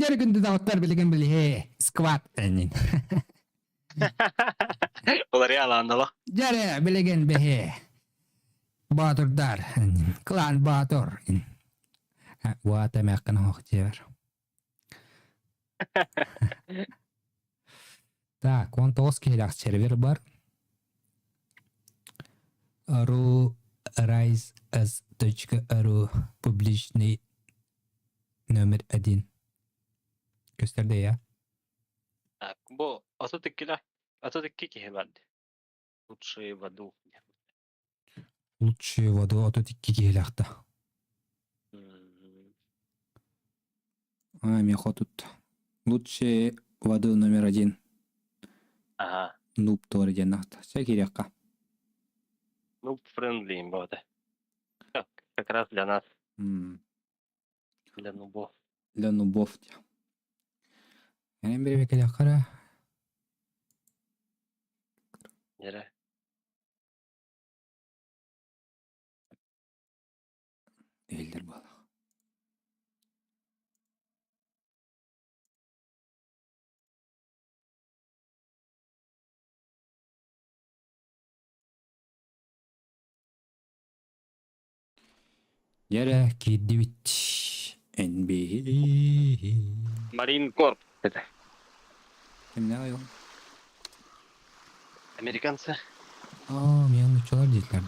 Дьэр күндү доҕоттор билигин билиһи сквад энин. Уларыйа алаандала. Дьэрэ билигин биһи Боотурдар клан Боотур Уата эмээххин оһох дьиэбэр. Так, 19 киһилээх сервер бар. Ru rise s.ru публичный номер один. Көстөр я. Так, бу 32 32 киһи бар. Лучшие в аду. Лучшие в аду 32 киһилээхтэ. А, меха тут. Лучшие в аду номер один. Ага. Нуб туора диэн аахта. Чэ киириэххэ. Нуб френдли им болады. Как раз для нас. Для нубов. Для нубов. Эн бири кэлиэххэ эрэ. Эрэ. Иһиллэр буоллах. Дьэрэ киирдибит. NBA. Марин Корп это. Кимнээх айыл? Американцы. Аа, мен нуччалар дииллэр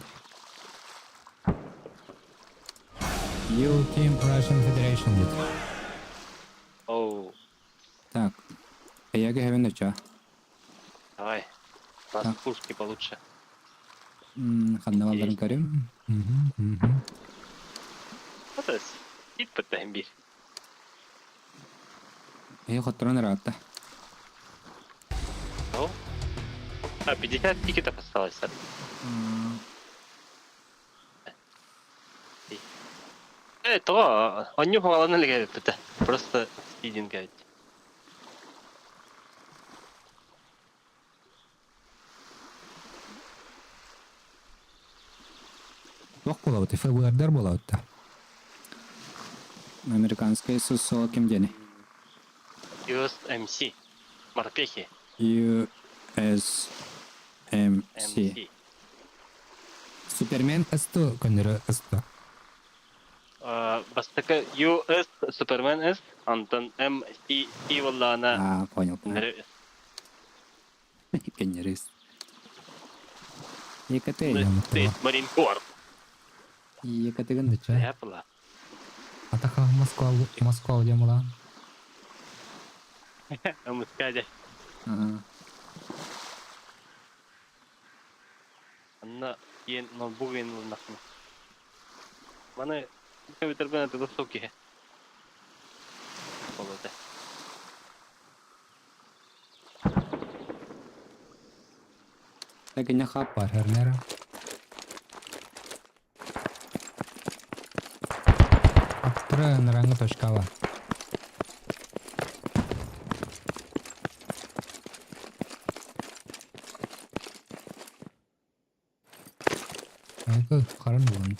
You Team Russian Federation диет. Оу. Так. Эйэгэ хэвен нуча. Давай. Нас пушки получше. Ханна балларын көрүм. Это ит баттаһын биир. Эһи хотторон ыраатта. Ну? А, 50 тикетов осталось. Э, того, онньу хоҕалан элэгэбиппитэ. Просто сидин кэбит. Туох буолабыт? ФБР-дар буолабыт да? Американскай ССО ким диэни? USMC. Морпехи. USMC. Супермен СТ көннөрү СТ. Бастакы US Супермен S, онтон MC буоллаҕына А, понял, понял. Кеннерис. ЕКТ Marine Corps. ЕКТ-гын дыча. Атака Москва, Москва диэн Москва дьэ. Анна диэн ноутбук диэн ылыннахпына. Маны компьютербын атыылас суох киһи. Болоте. Такиня хап бар хернера. Аттыра ыныраңы точкала. Айка харан булан.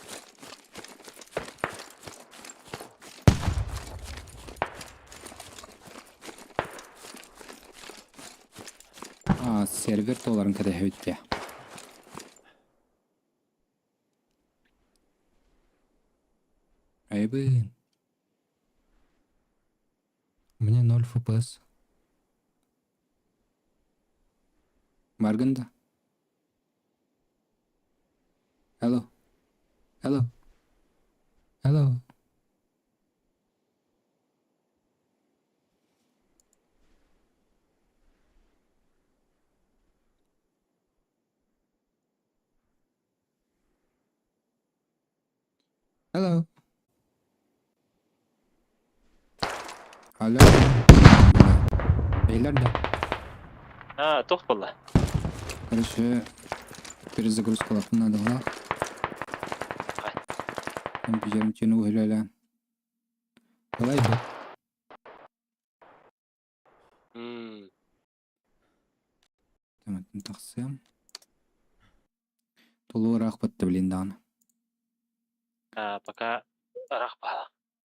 А, сервер толарын кэтэһэбит Айбын. У меня 0 FPS. Баргын да? Hello. Hello. Hello. Hello. Алло. Бейлер да. А, туох буолла? Короче, перезагрузкалаппын наадалаах. Компьютерым тиэн уһүлэлээн. Балай да. Тэмэттэн тахсыам. Толуораах батта билин даҕаны. А, пока ыраах баала.